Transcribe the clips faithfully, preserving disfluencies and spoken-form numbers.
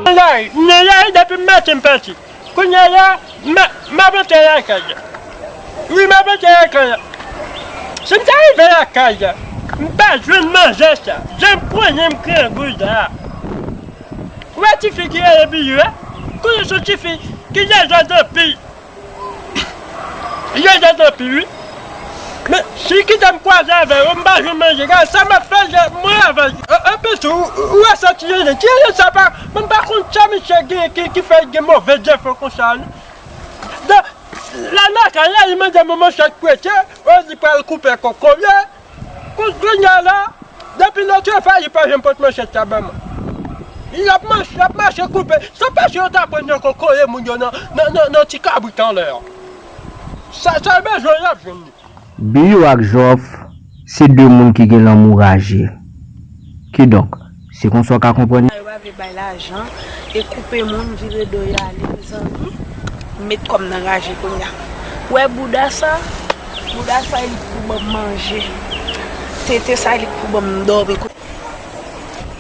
Lari, m nan lari depi maten m pati. Kounye a la, m a, m ap antre lakay la. Wi, m ap antre lakay la. Si m ta rive lakay la, m pa jwenn manje sa. Jan m konnen m grangou la. Ou wè tifi ki rele Biyou a? Konnen se yon tifi ki dezòd anpil. Yo dezòd anpil, wi. Men, si kite m kwaze avè yo, m pa jwenn manje. Gade sa m ap fè, mwen avè yo. Anplis, ou, ou wè sa ti nene. Ti nene sa pa, mwen pa konn sa misye gen ki, ki fè l gen move defo konsa, non. Donk, la nan kay la, li mande mwen manchèt pou ete, ou di pral koupe kokoye. Kou-, kounye a la, depi lòt yo fè, li pa janm pot manchèt sa ban mwen. L ap mache, l ap mache koupe. Sa pase yo ta pran nan kokoye moun yo nan, nan, nan, nan ti kabrit anlè a. Sa, sa l bezwen, l ap jwenn li. Biyou ak Jòf se de moun ki gen lanmou raje. Kidonk, se konsa w ka konprann. Yo pa vle bay lajan, e koupe moun, vire do y ale, mezanmi. M met kò m nan raje kounye a. Wè bouda sa? Bouda sa, e li k pou ban m manje. Tete sa, e li k pou ban m dòmi.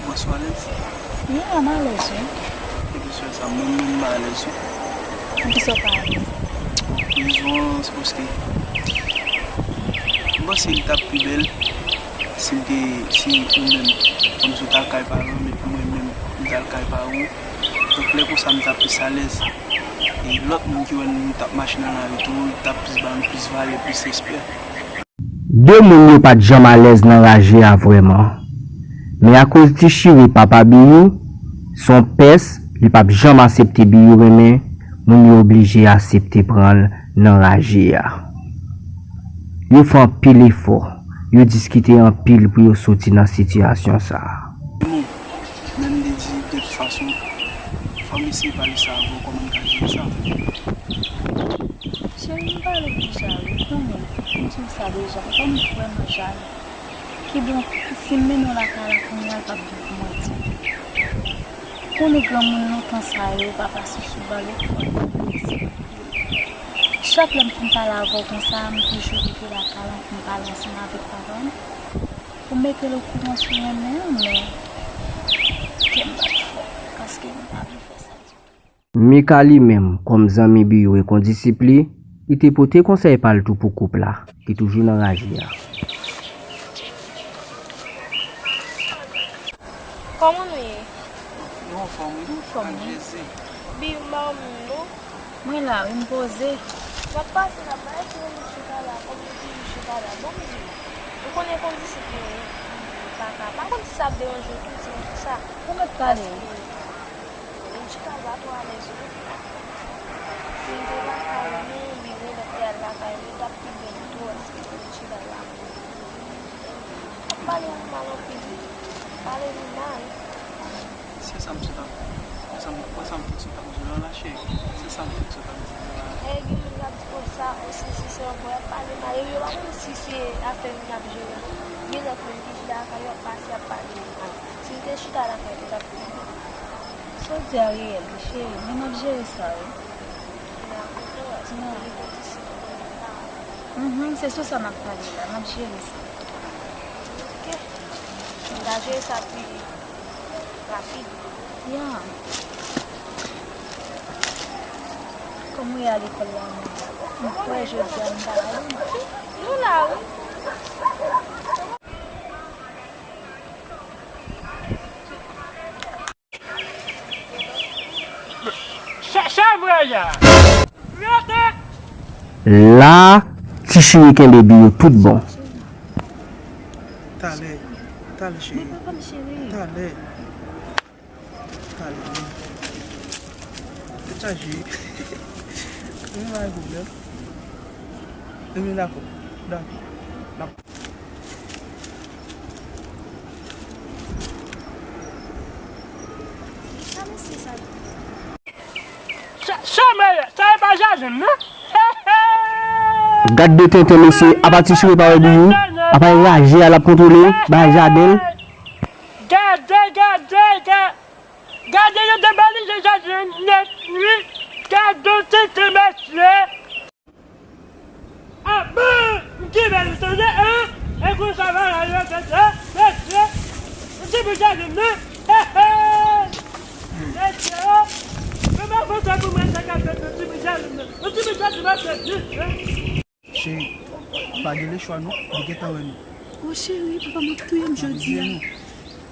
Bonswa, alèz? Wi, m alèz, wi. Epi sè sa, mwen menm m pa alèz, wi. Poukisa w pa alèz? Rezon an, se paske m panse li t ap pi bèl si m te, si ou menm, kòmsi w t al kay paran m, epi mwen menm, m t al kay paran w. Donk, lè konsa, m t ap plis alèz. E lòt moun ki wè nou, nou t ap mache nan lari tou, t ap plis ba nou plis valè, plis respè. De moun yo pa t janm alèz nan raje a vrèman. Men akoz Ti Chire papa Biyou, se yon pès, li p ap janm aksepte Biyou renmen, moun yo oblije aksepte pran l nan raje a. Yo fè anpil efò, yo diskite anpil pou yo soti nan sitiyasyon sa a. Bon, men m te di, de tout fason, fò m eseye pale sa avè w, kòman n ka jere sa. Cheri, m pale deja, wi, konnen, m di w sa deja, m konn vrèman jalou. Kidonk, si m mennen w lakay la kounye a, l p ap bon pou mwen ditou. Konnen granmoun lontan sa yo, papa Sousou ba yo kòd nan plezi. Chak lè m fin pale avè w konsa, m toujou rive lakay la pou m pale ansanm avèk papa m. Pou mete l okouran sou renmen an, men kè m pa t fè, paske m pa vle fè sa ditou. Mika li menm, kòm zanmi Biyou e kondisip li, li te pote konsèy pa l tou pou koup la, ki toujou nan raje a. Kòman nou ye? Nou anfòm, wi. Anfòm, wi. Ak Jezi. Biyou, m ba w moun, non. Mwen la, wi, m poze. M ap pase la, m pa rete nan chita la, kòm nou toujou chita la. Bon, m di, ou konnen kondisip nou ye, m pa ka. Pa konn si sa ap deranje w tou, di m konsa. Ou mèt pale. Paske, m chita la twò alèz, wi. Si m te lakay nou, oubyen nenpòt lè al lakay nou, t ap pi bèl tou, paske m chita la. Ap pale nou mal anpil, wi. Pale nou mal. Se sa m sot ap, se sa m, wè sa m fèk sot ap di w la, la, cheri. Se sa m fèk sot ap di w la. E gen moun k ap di konsa, o, se, se, se yon bò, y ap pale mal. Epi yo pa konn si se afè nou n ap jere. Gen lòt moun ki chita lakay yo, ap pase, ap pale nou mal. Si n te chita lakay nou, t ap pi byen. Sa w di a reyèl, wi, cheri, men n ap jere sa, wi. Nan. Mhm, se sou sa n ap pale la, n ap jere sa. Ok. Nou ka jere sa pi rapid. Ya. Kòm ou ye a lekòl la, m kwè jodi a m pa ale. Nou la, wi. Chè, chè, mwen ya. Rete. La, Ti Chiri kenbe Biyou tout bon. Talè, talè, cheri. Men papa m cheri. Talè. Talè. Tèt chaje. Mwen pa gen pwoblèm. Mwen dakò. Dakò. N ap Sa, sa, men, sa e pa jaden, non? Gad de tenten, mesye. Apa Ti Chiri pa wè Biyou? Apa e raje a l ap kontwole l? Bay jaden l? Gade, gade, ga-, gade, yo debalije jaden nèt, wi. Gade tenten, mesye. Aban! M kenbe l tande, en? E konsa bagay yo fèt, en? Mesye! M te pou jaden, non? He, he! Cheri, pa gen lechwa non, li gentan wè nou. O cheri, papa m ap touye m jodi a.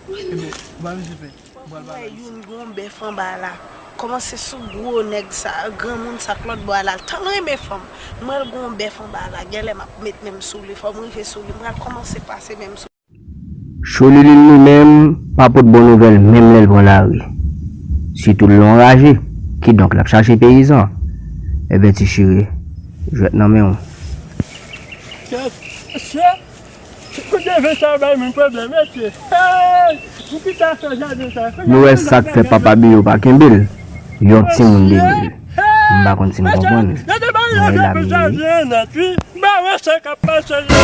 Ebyen, ou pa bezwen pè. Ou pral bagay. Youn gen yon bèf anba la. Kòmanse sou gwo nèg sa, granmoun sa k lòt bò a la. L tann renmen fanm. M wè l gen yon bèf anba la. Genlè m ap met men m sou li. Fò m rive sou li. M pral kòmanse pase men m sou li. Cholilin li menm pa pot bon nouvèl menm lè l pran lari. Sitou l lè yon raje, kidonk l ap chache peyizan. Ebyen ti chire, jwèt nan men w. Kèt, mesye, kout de ven sa bay moun pwoblèm, mesye. Hey! M kite afè jaden sa. Nou wè sa k fè papa Biyo pa kenbe l. Yon timoun de mil. M pa konn si n konprann. Mwen la m ye wi. M pa wè sa k ap pase la.